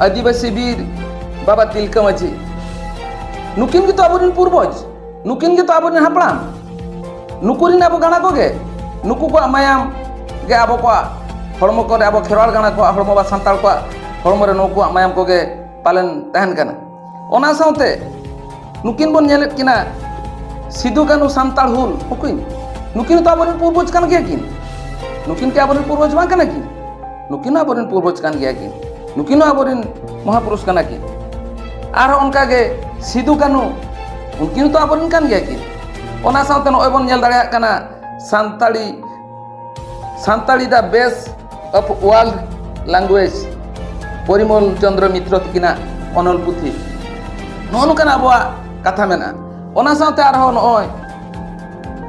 ᱟᱹᱫᱤᱵᱟᱹᱥᱤ ᱵᱤᱨ ᱵᱟᱵᱟ ᱛᱤᱞᱠᱟᱹ ᱢᱟᱹᱡᱷᱤ, ᱱᱩᱠᱤᱱ ᱜᱮᱛᱚ ᱟᱵᱚᱨᱮᱱ ᱯᱩᱨᱵᱚᱡᱽ, ᱱᱩᱠᱤᱱ ᱜᱮᱛᱚ ᱟᱵᱚᱨᱮᱱ ᱦᱟᱯᱲᱟᱢ᱾ ᱱᱩᱠᱩ ᱨᱮᱱ ᱟᱵᱚ ᱜᱟᱬᱟ ᱠᱚᱜᱮ, ᱱᱩᱠᱩ ᱠᱚᱣᱟᱜ ᱢᱟᱭᱟᱢ ᱜᱮ ᱟᱵᱚ ᱠᱚᱣᱟᱜ ᱦᱚᱲᱢᱚ ᱠᱚᱨᱮ, ᱟᱵᱚ ᱠᱷᱮᱨᱣᱟᱲ ᱜᱟᱬᱟ ᱠᱚᱣᱟᱜ ᱦᱚᱲᱢᱚ ᱵᱟ ᱥᱟᱱᱛᱟᱲ ᱠᱚᱣᱟᱜ ᱦᱚᱲᱢᱚ ᱨᱮ ᱱᱩᱠᱩᱣᱟᱜ ᱢᱟᱭᱟᱢ ᱠᱚᱜᱮ ᱯᱟᱞᱮᱱ ᱛᱟᱦᱮᱱ ᱠᱟᱱᱟ᱾ ᱚᱱᱟ ᱥᱟᱶᱛᱮ ᱱᱩᱠᱤᱱ ᱵᱚᱱ ᱧᱮᱞᱮᱫ ᱠᱤᱱᱟ, ᱥᱤᱫᱩ ᱠᱟᱹᱱᱦᱩ ᱥᱟᱱᱛᱟᱲ ᱦᱩᱞ, ᱱᱩᱠᱤᱱ, ᱱᱩᱠᱤᱱ ᱦᱚᱸᱛᱚ ᱟᱵᱚᱨᱮᱱ ᱯᱩᱨᱵᱚᱡᱽ ᱠᱟᱱ ᱜᱮᱭᱟ ᱠᱤᱱ᱾ ᱱᱩᱠᱤᱱ ᱠᱤ ᱟᱵᱚᱨᱮᱱ ᱯᱩᱨᱵᱚᱡᱽ ᱵᱟᱝ ᱠᱟᱱᱟ ᱠᱤᱱ? ᱱᱩᱠᱤᱱ ᱦᱚᱸ ᱟᱵᱚᱨᱮᱱ ᱯᱩᱨᱵᱚᱡᱽ ᱠᱟᱱ ᱜᱮᱭᱟ ᱠᱤᱱ᱾ ᱱᱩᱠᱤᱱ ᱦᱚᱸ ᱟᱵᱚᱨᱮᱱ ᱢᱚᱦᱟᱯᱩᱨᱩᱥ ᱠᱟᱱᱟ ᱠᱤᱱ᱾ ᱟᱨᱦᱚᱸ ᱚᱱᱠᱟ ᱜᱮ ᱥᱤᱫᱩ ᱠᱟᱹᱱᱦᱩ, ᱩᱱᱠᱤᱱ ᱦᱚᱸᱛᱚ ᱟᱵᱚᱨᱮᱱ ᱠᱟᱱ ᱜᱮᱭᱟ ᱠᱤᱱ᱾ ᱚᱱᱟ ᱥᱟᱶᱛᱮ ᱱᱚᱜᱼᱚᱭ ᱵᱚᱱ ᱧᱮᱞ ᱫᱟᱲᱮᱭᱟᱜ ᱠᱟᱱᱟ, Santali, Santali the best of world language, ᱯᱚᱨᱤᱢᱚᱞ ᱪᱚᱱᱫᱨᱚ ᱢᱤᱛᱨᱚ ᱛᱤᱠᱤᱱᱟᱜ ᱚᱱᱚᱞ ᱯᱩᱛᱷᱤ᱾ ᱱᱚᱜᱼᱚ ᱱᱚᱝᱠᱟᱱᱟᱜ ᱟᱵᱚᱣᱟᱜ ᱠᱟᱛᱷᱟ ᱢᱮᱱᱟᱜᱼᱟ᱾ ᱚᱱᱟ ᱥᱟᱶᱛᱮ ᱟᱨᱦᱚᱸ ᱱᱚᱜᱼᱚᱭ,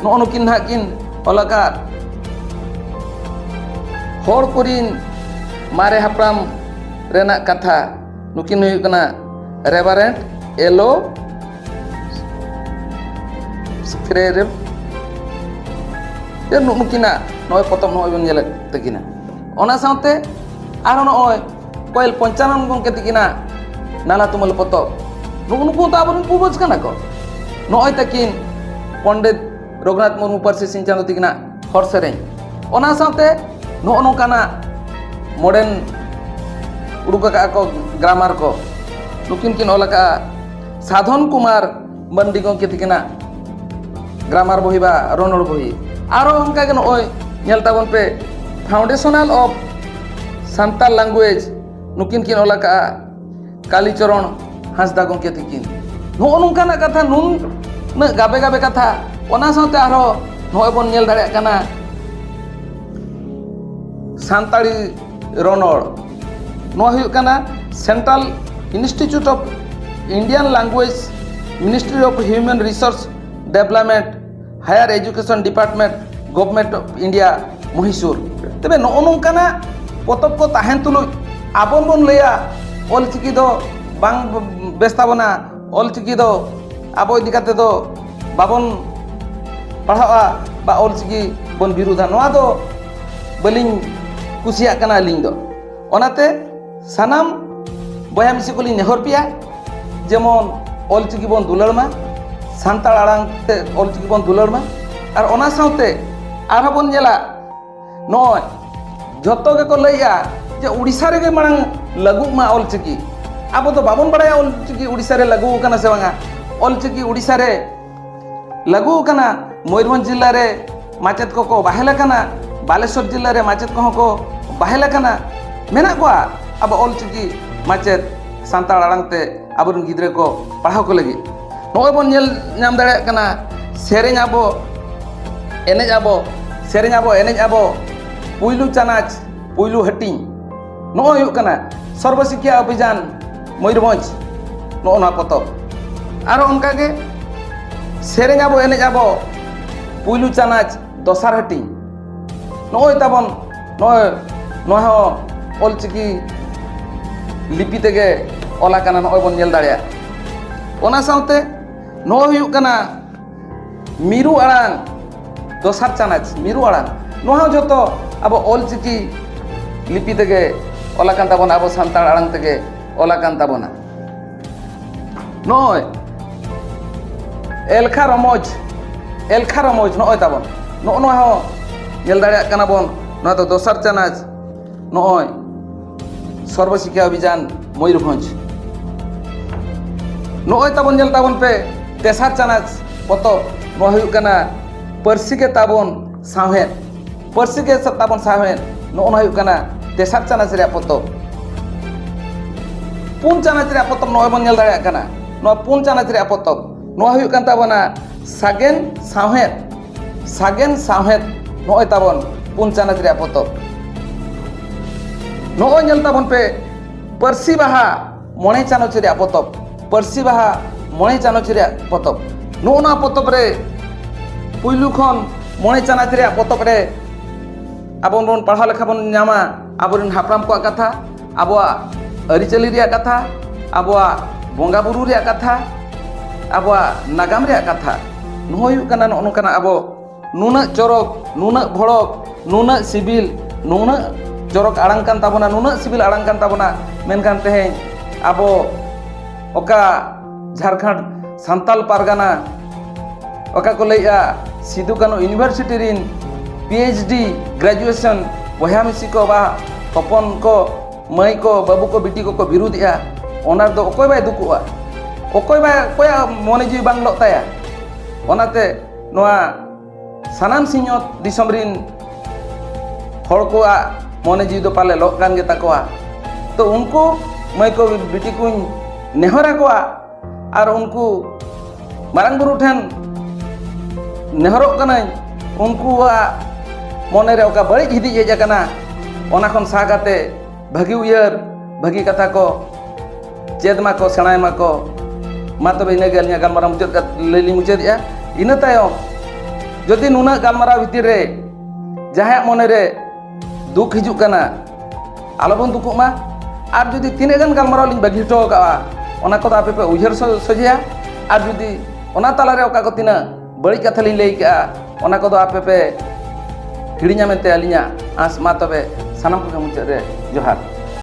ᱱᱚᱜᱼᱚ ᱱᱩᱠᱤᱱ ᱱᱟᱦᱟᱜ ᱠᱤᱱ ᱚᱞ ᱟᱠᱟᱫ ᱦᱚᱲ ᱠᱚᱨᱤᱱ ᱢᱟᱨᱮ ᱦᱟᱯᱲᱟᱢ ᱨᱮᱱᱟᱜ ᱠᱟᱛᱷᱟ᱾ ᱱᱩᱠᱤᱱ ᱦᱩᱭᱩᱜ ᱠᱟᱱᱟ ᱨᱮᱵᱟᱨᱮᱱᱴ ᱮᱞᱳ ᱥᱠᱨᱮᱨᱮᱯ᱾ ᱱᱩᱠᱤᱱᱟᱜ ᱱᱚᱜᱼᱚᱭ ᱯᱚᱛᱚᱵ ᱱᱚᱜᱼᱚᱭ ᱵᱚᱱ ᱧᱮᱞᱮᱫ ᱛᱟᱹᱠᱤᱱᱟ᱾ ᱚᱱᱟ ᱥᱟᱶᱛᱮ ᱟᱨᱦᱚᱸ ᱱᱚᱜᱼᱚᱭ ᱠᱚᱭᱮᱞ ᱯᱚᱧᱪᱟᱱᱚᱱ ᱜᱚᱢᱠᱮ ᱛᱤᱠᱤᱱᱟᱜ ᱱᱟᱞᱟ ᱛᱩᱢᱟᱹᱞ ᱯᱚᱛᱚᱵ, ᱱᱩᱜᱼᱩ ᱱᱩᱠᱩ ᱫᱚ ᱟᱵᱚᱨᱮᱱ ᱯᱩᱨᱵᱚᱡᱽ ᱠᱟᱱᱟ ᱠᱚ᱾ ᱱᱚᱜᱼᱚᱭ ᱛᱟᱹᱠᱤᱱ ᱯᱚᱱᱰᱤᱛ ᱨᱚᱜᱷᱩᱱᱟᱛᱷ ᱢᱩᱨᱢᱩ ᱯᱟᱹᱨᱥᱤ ᱥᱤᱧ ᱪᱟᱸᱫᱚ ᱛᱤᱠᱤᱱᱟᱜ ᱦᱚᱲ ᱥᱮᱨᱮᱧ᱾ ᱚᱱᱟ ᱥᱟᱶᱛᱮ ᱱᱚᱜᱼᱚ ᱱᱚᱝᱠᱟᱱᱟᱜ ᱢᱚᱰᱮᱱ ᱩᱰᱩᱠ ᱟᱠᱟᱫᱼᱟ ᱠᱚ ᱜᱨᱟᱢᱟᱨ ᱠᱚ, ᱱᱩᱠᱤᱱ ᱠᱤᱱ ᱚᱞ ᱟᱠᱟᱫᱼᱟ ᱥᱟᱫᱷᱚᱱ ᱠᱩᱢᱟᱨ ᱢᱟᱱᱰᱤ ᱜᱚᱢᱠᱮ ᱛᱤᱠᱤᱱᱟᱜ ᱜᱨᱟᱢᱟᱨ ᱵᱚᱦᱤ ᱵᱟ ᱨᱚᱱᱚᱲ ᱵᱚᱦᱤ᱾ ᱟᱨᱚ ᱚᱱᱠᱟᱜᱮ ᱱᱚᱜᱼᱚᱭ ᱧᱮᱞ ᱛᱟᱵᱚᱱ ᱯᱮ, Foundational of Santal Language, ᱱᱩᱠᱤᱱ ᱠᱤᱱ ᱚᱞ ᱟᱠᱟᱫᱼᱟ ᱠᱟᱞᱤᱪᱚᱨᱚᱱ ᱦᱟᱸᱥᱫᱟ ᱜᱚᱢᱠᱮ ᱛᱤᱠᱤᱱ᱾ ᱱᱚᱜᱼᱚ ᱱᱚᱝᱠᱟᱱᱟᱜ ᱠᱟᱛᱷᱟ ᱱᱩᱱᱟᱹᱜ ᱜᱟᱵᱮ ᱜᱟᱵᱮ ᱠᱟᱛᱷᱟ᱾ ᱚᱱᱟ ᱥᱟᱶᱛᱮ ᱟᱨᱦᱚᱸ ᱱᱚᱜᱼᱚᱭ ᱵᱚᱱ ᱧᱮᱞ ᱫᱟᱲᱮᱭᱟᱜ ᱠᱟᱱᱟ ᱥᱟᱱᱛᱟᱲᱤ ᱨᱚᱱᱚᱲ᱾ ᱱᱚᱣᱟ ᱦᱩᱭᱩᱜ ᱠᱟᱱᱟ Central Institute of Indian Language, Ministry of Human Resource Development, Higher Education Department, Government of India, ᱢᱚᱦᱤᱥᱩᱨ᱾ ᱛᱚᱵᱮ ᱱᱚᱜᱼᱚ ᱱᱚᱝᱠᱟᱱᱟᱜ ᱯᱚᱛᱚᱵ ᱠᱚ ᱛᱟᱦᱮᱱ ᱛᱩᱞᱩᱡ ᱟᱵᱚ ᱵᱚᱱ ᱞᱟᱹᱭᱟ ᱚᱞᱪᱤᱠᱤ ᱫᱚ ᱵᱟᱝ ᱵᱮᱥ ᱛᱟᱵᱚᱱᱟ, ᱚᱞᱪᱤᱠᱤ ᱫᱚ ᱟᱵᱚ ᱤᱫᱤ ᱠᱟᱛᱮ ᱫᱚ ᱵᱟᱵᱚᱱ ᱯᱟᱲᱦᱟᱜᱼᱟ ᱵᱟ ᱚᱞᱪᱤᱠᱤ ᱵᱚᱱ ᱵᱤᱨᱩᱫᱷᱟ, ᱱᱚᱣᱟ ᱫᱚ ᱵᱟᱹᱞᱤᱧ ᱠᱩᱥᱤᱭᱟᱜ ᱠᱟᱱᱟ ᱟᱹᱞᱤᱧ ᱫᱚ᱾ ᱚᱱᱟᱛᱮ ᱥᱟᱱᱟᱢ ᱵᱚᱭᱦᱟ ᱢᱤᱥᱤ ᱠᱚᱞᱤᱧ ᱱᱮᱦᱚᱨ ᱯᱮᱭᱟ, ᱡᱮᱢᱚᱱ ᱚᱞᱪᱤᱠᱤ ᱵᱚᱱ ᱫᱩᱞᱟᱹᱲ ᱢᱟ, ᱥᱟᱱᱛᱟᱲ ᱟᱲᱟᱝ ᱛᱮ ᱚᱞᱪᱤᱠᱤ ᱵᱚᱱ ᱫᱩᱞᱟᱹᱲ ᱢᱟ᱾ ᱟᱨ ᱚᱱᱟ ᱥᱟᱶᱛᱮ ᱟᱨᱦᱚᱸ ᱵᱚᱱ ᱧᱮᱞᱟ, ᱱᱚᱜᱼᱚᱭ ᱡᱷᱚᱛᱚ ᱜᱮᱠᱚ ᱞᱟᱹᱭᱮᱜᱼᱟ ᱡᱮ ᱩᱲᱤᱥᱥᱟ ᱨᱮᱜᱮ ᱢᱟᱲᱟᱝ ᱞᱟᱹᱜᱩᱜ ᱢᱟ ᱚᱞᱪᱤᱠᱤ᱾ ᱟᱵᱚ ᱫᱚ ᱵᱟᱵᱚᱱ ᱵᱟᱲᱟᱭᱟ ᱚᱞᱪᱤᱠᱤ ᱩᱲᱤᱥᱥᱟ ᱨᱮ ᱞᱟᱹᱜᱩ ᱟᱠᱟᱱᱟ ᱥᱮ ᱵᱟᱝᱟ᱾ ᱚᱞᱪᱤᱠᱤ ᱩᱲᱤᱥᱥᱟ ᱨᱮ ᱞᱟᱹᱜᱩ ᱟᱠᱟᱱᱟ᱾ ᱢᱚᱭᱩᱨᱵᱷᱚᱸᱡᱽ ᱡᱤᱞᱟ ᱨᱮ ᱢᱟᱪᱮᱫ ᱠᱚᱠᱚ ᱵᱟᱦᱮᱞ ᱟᱠᱟᱱᱟ, ᱵᱟᱞᱮᱥᱚᱨ ᱡᱤᱞᱟ ᱨᱮ ᱢᱟᱪᱮᱫ ᱠᱚᱦᱚᱸ ᱠᱚ ᱵᱟᱦᱮᱞ ᱟᱠᱟᱱᱟ᱾ ᱢᱮᱱᱟᱜ ᱠᱚᱣᱟ ᱟᱵᱚ ᱚᱞᱪᱤᱠᱤ ᱢᱟᱪᱮᱫ, ᱥᱟᱱᱛᱟᱲ ᱟᱲᱟᱝ ᱛᱮ ᱟᱵᱚᱨᱮᱱ ᱜᱤᱫᱽᱨᱟᱹ ᱠᱚ ᱯᱟᱲᱦᱟᱣ ᱠᱚ ᱞᱟᱹᱜᱤᱫ᱾ ᱱᱚᱜᱼᱚᱭ ᱵᱚᱱ ᱧᱮᱞ ᱧᱟᱢ ᱫᱟᱲᱮᱭᱟᱜ ᱠᱟᱱᱟ, ᱥᱮᱨᱮᱧ ᱟᱵᱚ, ᱮᱱᱮᱡ ᱟᱵᱚ, ᱥᱮᱨᱮᱧ ᱟᱵᱚ, ᱮᱱᱮᱡ ᱟᱵᱚ, ᱯᱩᱭᱞᱩ ᱪᱟᱱᱟᱪ, ᱯᱩᱭᱞᱩ ᱦᱟᱹᱴᱤᱧ᱾ ᱱᱚᱜᱼᱚᱭ ᱦᱩᱭᱩᱜ ᱠᱟᱱᱟ ᱥᱚᱨᱵᱚ ᱥᱤᱠᱠᱷᱟ ᱚᱵᱷᱤᱡᱟᱱ ᱢᱚᱭᱩᱨᱵᱷᱚᱸᱡᱽ, ᱱᱚᱜᱼᱚ ᱱᱚᱣᱟ ᱯᱚᱛᱚᱵ᱾ ᱟᱨᱚ ᱚᱱᱠᱟᱜᱮ ᱥᱮᱨᱮᱧ ᱟᱵᱚ, ᱮᱱᱮᱡ ᱟᱵᱚ, ᱯᱩᱭᱞᱩ ᱪᱟᱱᱟᱪ, ᱫᱚᱥᱟᱨ ᱦᱟᱹᱴᱤᱧ᱾ ᱱᱚᱜᱼᱚᱭ ᱛᱟᱵᱚᱱ, ᱱᱚᱜᱼᱚᱭ ᱱᱚᱣᱟ ᱦᱚᱸ ᱚᱞᱪᱤᱠᱤ ᱞᱤᱯᱤ ᱛᱮᱜᱮ ᱚᱞ ᱟᱠᱟᱱᱟ, ᱱᱚᱜᱼᱚᱭ ᱵᱚᱱ ᱧᱮᱞ ᱫᱟᱲᱮᱭᱟᱜᱼᱟ᱾ ᱚᱱᱟ ᱥᱟᱶᱛᱮ ᱱᱚᱜᱼᱚᱭ ᱦᱩᱭᱩᱜ ᱠᱟᱱᱟ ᱢᱤᱨᱩ ᱟᱲᱟᱝ, ᱫᱚᱥᱟᱨ ᱪᱟᱱᱟᱪ, ᱢᱤᱨᱩ ᱟᱲᱟᱝ᱾ ᱱᱚᱣᱟ ᱦᱚᱸ ᱡᱷᱚᱛᱚ ᱟᱵᱚ ᱚᱞᱪᱤᱠᱤ ᱞᱤᱯᱤ ᱛᱮᱜᱮ ᱚᱞ ᱟᱠᱟᱱ ᱛᱟᱵᱚᱱᱟ, ᱟᱵᱚ ᱥᱟᱱᱛᱟᱲ ᱟᱲᱟᱝ ᱛᱮᱜᱮ ᱚᱞ ᱟᱠᱟᱱ ᱛᱟᱵᱚᱱᱟ᱾ ᱱᱚᱜᱼᱚᱭ ᱮᱞᱠᱷᱟ ᱨᱚᱢᱚᱡᱽ, ᱮᱞᱠᱷᱟ ᱨᱚᱢᱚᱡᱽ ᱱᱚᱜᱼᱚᱭ ᱛᱟᱵᱚᱱ, ᱱᱚᱜᱼᱚ ᱱᱚᱣᱟ ᱦᱚᱸ ᱧᱮᱞ ᱫᱟᱲᱮᱭᱟᱜ ᱠᱟᱱᱟ ᱵᱚᱱ, ᱱᱚᱣᱟ ᱫᱚ ᱫᱚᱥᱟᱨ ᱪᱟᱱᱟᱪ᱾ ᱱᱚᱜᱼᱚᱭ ᱥᱚᱨᱵᱚ ᱥᱤᱠᱠᱷᱟ ᱚᱵᱷᱤᱡᱟᱱ ᱢᱚᱭᱩᱨᱵᱷᱚᱸᱡᱽ᱾ ᱱᱚᱜᱼᱚᱭ ᱛᱟᱵᱚᱱ, ᱧᱮᱞ ᱛᱟᱵᱚᱱ ᱯᱮ, ᱛᱮᱥᱟᱨ ᱪᱟᱱᱟᱪ ᱯᱚᱛᱚᱵ, ᱱᱚᱣᱟ ᱦᱩᱭᱩᱜ ᱠᱟᱱᱟ ᱯᱟᱹᱨᱥᱤ ᱜᱮ ᱛᱟᱵᱚᱱ ᱥᱟᱶᱦᱮᱫ᱾ ᱯᱟᱹᱨᱥᱤ ᱜᱮ ᱛᱟᱵᱚᱱ ᱥᱟᱶᱦᱮᱫ, ᱱᱚᱜᱼᱚ ᱱᱚᱣᱟ ᱦᱩᱭᱩᱜ ᱠᱟᱱᱟ ᱛᱮᱥᱟᱨ ᱪᱟᱱᱟᱪ ᱨᱮᱭᱟᱜ ᱯᱚᱛᱚᱵ᱾ ᱯᱩᱱ ᱪᱟᱱᱟᱪ ᱨᱮᱭᱟᱜ ᱯᱚᱛᱚᱵ ᱱᱚᱜᱼᱚᱭ ᱵᱚᱱ ᱧᱮᱞ ᱫᱟᱲᱮᱭᱟᱜ ᱠᱟᱱᱟ, ᱱᱚᱣᱟ ᱯᱩᱱ ᱪᱟᱱᱟᱪ ᱨᱮᱭᱟᱜ ᱯᱚᱛᱚᱵ, ᱱᱚᱣᱟ ᱦᱩᱭᱩᱜ ᱠᱟᱱ ᱛᱟᱵᱚᱱᱟ ᱥᱟᱜᱮᱱ ᱥᱟᱶᱦᱮᱫ, ᱥᱟᱜᱮᱱ ᱥᱟᱶᱦᱮᱫ, ᱱᱚᱜᱼᱚᱭ ᱛᱟᱵᱚᱱ ᱯᱩᱱ ᱪᱟᱱᱟᱪ ᱨᱮᱭᱟᱜ ᱯᱚᱛᱚᱵ᱾ ᱱᱚᱜᱼᱚᱭ ᱧᱮᱞ ᱛᱟᱵᱚᱱ ᱯᱮ, ᱯᱟᱹᱨᱥᱤ ᱵᱟᱦᱟ ᱢᱚᱬᱮ ᱪᱟᱱᱟᱪ ᱨᱮᱭᱟᱜ ᱯᱚᱛᱚᱵ, ᱯᱟᱹᱨᱥᱤ ᱵᱟᱦᱟ ᱢᱚᱬᱮ ᱪᱟᱱᱟᱪ ᱨᱮᱭᱟᱜ ᱯᱚᱛᱚᱵ᱾ ᱱᱚᱜᱼᱚ ᱱᱚᱣᱟ ᱯᱚᱛᱚᱵ ᱨᱮ ᱯᱩᱭᱞᱩ ᱠᱷᱚᱱ ᱢᱚᱬᱮ ᱪᱟᱱᱟᱪ ᱨᱮᱭᱟᱜ ᱯᱚᱛᱚᱵ ᱨᱮ ᱟᱵᱚ ᱵᱚᱱ ᱯᱟᱲᱦᱟᱣ ᱞᱮᱠᱷᱟᱱ ᱵᱚᱱ ᱧᱟᱢᱟ ᱟᱵᱚᱨᱮᱱ ᱦᱟᱯᱲᱟᱢ ᱠᱚᱣᱟᱜ ᱠᱟᱛᱷᱟ, ᱟᱵᱚᱣᱟᱜ ᱟᱹᱨᱤᱪᱟᱹᱞᱤ ᱨᱮᱭᱟᱜ ᱠᱟᱛᱷᱟ, ᱟᱵᱚᱣᱟᱜ ᱵᱚᱸᱜᱟ ᱵᱩᱨᱩ ᱨᱮᱭᱟᱜ ᱠᱟᱛᱷᱟ, ᱟᱵᱚᱣᱟᱜ ᱱᱟᱜᱟᱢ ᱨᱮᱭᱟᱜ ᱠᱟᱛᱷᱟ᱾ ᱱᱚᱜᱼᱚᱭ ᱦᱩᱭᱩᱜ ᱠᱟᱱᱟ ᱱᱚᱜᱼᱚ ᱱᱚᱝᱠᱟᱱᱟᱜ ᱟᱵᱚ ᱱᱩᱱᱟᱹᱜ ᱪᱚᱨᱚᱠ, ᱱᱩᱱᱟᱹᱜ ᱵᱷᱚᱲᱚᱠ, ᱱᱩᱱᱟᱹᱜ ᱪᱚᱨᱚᱠ ᱟᱲᱟᱝ ᱠᱟᱱ ᱛᱟᱵᱚᱱᱟ, ᱱᱩᱱᱟᱹᱜ ᱥᱤᱵᱤᱞ ᱟᱲᱟᱝ ᱠᱟᱱ ᱛᱟᱵᱚᱱᱟ, ᱢᱮᱱᱠᱷᱟᱱ ᱛᱮᱦᱮᱧ ᱟᱵᱚ ᱚᱠᱟ ᱡᱷᱟᱲᱠᱷᱚᱸᱰ ᱥᱟᱱᱛᱟᱞ ᱯᱟᱨᱜᱟᱱᱟ, ᱚᱠᱟ ᱠᱚ ᱞᱟᱹᱭᱮᱜᱼᱟ ᱥᱤᱫᱩ ᱠᱟᱹᱱᱦᱩ ᱤᱭᱩᱱᱤᱵᱷᱟᱨᱥᱤᱴᱤ ᱨᱤᱱ ᱯᱤ ᱮᱭᱤᱪ ᱰᱤ ᱜᱨᱮᱡᱩᱭᱮᱥᱚᱱ ᱵᱚᱭᱦᱟ ᱢᱤᱥᱤ ᱠᱚ ᱵᱟ ᱦᱚᱯᱚᱱ ᱠᱚ, ᱢᱟᱹᱭ ᱠᱚ, ᱵᱟᱹᱵᱩ ᱠᱚ, ᱵᱤᱴᱤ ᱠᱚᱠᱚ ᱵᱤᱨᱩᱫᱷᱮᱜᱼᱟ, ᱚᱱᱟ ᱨᱮᱫᱚ ᱚᱠᱚᱭ ᱵᱟᱭ ᱫᱩᱠᱩᱜᱼᱟ? ᱚᱠᱚᱭ ᱵᱟᱭ, ᱚᱠᱚᱭᱟᱜ ᱢᱚᱱᱮ ᱡᱤᱣᱤ ᱵᱟᱝ ᱞᱚᱜ ᱛᱟᱭᱟ? ᱚᱱᱟᱛᱮ ᱱᱚᱣᱟ ᱥᱟᱱᱟᱢ ᱥᱤᱧᱚᱛ ᱫᱤᱥᱚᱢ ᱨᱤᱱ ᱦᱚᱲ ᱠᱚᱣᱟᱜ ᱢᱚᱱᱮ ᱡᱤᱣᱤ ᱫᱚ ᱯᱟᱞᱮ ᱞᱚᱜ ᱠᱟᱱ ᱜᱮ ᱛᱟᱠᱚᱣᱟ᱾ ᱛᱚ ᱩᱱᱠᱩ ᱢᱟᱹᱭ ᱠᱚ ᱵᱤᱴᱤ ᱠᱚᱧ ᱱᱮᱦᱚᱨ ᱟᱠᱚᱣᱟ, ᱟᱨ ᱩᱱᱠᱩ ᱢᱟᱨᱟᱝ ᱵᱩᱨᱩ ᱴᱷᱮᱱ ᱱᱮᱦᱚᱨᱚᱜ ᱠᱟᱹᱱᱟᱹᱧ, ᱩᱱᱠᱩᱣᱟᱜ ᱢᱚᱱᱮ ᱨᱮ ᱚᱠᱟ ᱵᱟᱹᱲᱤᱡ ᱦᱤᱫᱤᱡ ᱦᱮᱡ ᱟᱠᱟᱱᱟ, ᱚᱱᱟ ᱠᱷᱚᱱ ᱥᱟᱦᱟ ᱠᱟᱛᱮ ᱵᱷᱟᱹᱜᱤ ᱩᱭᱦᱟᱹᱨ, ᱵᱷᱟᱹᱜᱤ ᱠᱟᱛᱷᱟ ᱠᱚ ᱪᱮᱫ ᱢᱟᱠᱚ, ᱥᱮᱬᱟᱭ ᱢᱟᱠᱚ᱾ ᱢᱟ ᱛᱚᱵᱮ ᱤᱱᱟᱹᱜᱮ ᱟᱹᱞᱤᱧᱟᱜ ᱜᱟᱞᱢᱟᱨᱟᱣ ᱢᱩᱪᱟᱹᱫ ᱠᱟᱛᱮ ᱞᱟᱹᱭ ᱞᱤᱧ ᱢᱩᱪᱟᱹᱫᱮᱜᱼᱟ᱾ ᱤᱱᱟᱹ ᱛᱟᱭᱚᱢ ᱡᱩᱫᱤ ᱱᱩᱱᱟᱹᱜ ᱜᱟᱞᱢᱟᱨᱟᱣ ᱵᱷᱤᱛᱤᱨ ᱨᱮ ᱡᱟᱦᱟᱸᱭᱟᱜ ᱢᱚᱱᱮ ᱨᱮ ᱫᱩᱠ ᱦᱤᱡᱩᱜ ᱠᱟᱱᱟ, ᱟᱞᱚᱵᱚᱱ ᱫᱩᱠᱩᱜ ᱢᱟ᱾ ᱟᱨ ᱡᱩᱫᱤ ᱛᱤᱱᱟᱹᱜ ᱜᱟᱱ ᱜᱟᱞᱢᱟᱨᱟᱣ ᱞᱤᱧ ᱵᱟᱹᱜᱤ ᱦᱚᱴᱚ ᱟᱠᱟᱫᱼᱟ, ᱚᱱᱟ ᱠᱚᱫᱚ ᱟᱯᱮ ᱯᱮ ᱩᱭᱦᱟᱹᱨ ᱥᱚ-, ᱥᱚᱡᱷᱮᱭᱟ᱾ ᱟᱨ ᱡᱩᱫᱤ ᱚᱱᱟ ᱛᱟᱞᱟᱨᱮ ᱚᱠᱟ ᱠᱚ ᱛᱤᱱᱟᱹᱜ ᱵᱟᱹᱲᱤᱡ ᱠᱟᱛᱷᱟ ᱞᱤᱧ ᱞᱟᱹᱭ ᱠᱟᱜᱼᱟ, ᱚᱱᱟ ᱠᱚᱫᱚ ᱟᱯᱮ ᱯᱮ ᱦᱤᱲᱤᱧᱟ ᱢᱮᱱᱛᱮ ᱟᱹᱞᱤᱧᱟᱜ ᱟᱸᱥ᱾ ᱢᱟ ᱛᱚᱵᱮ ᱥᱟᱱᱟᱢ ᱠᱚᱜᱮ ᱢᱩᱪᱟᱹᱫ ᱨᱮ ᱡᱚᱦᱟᱨ᱾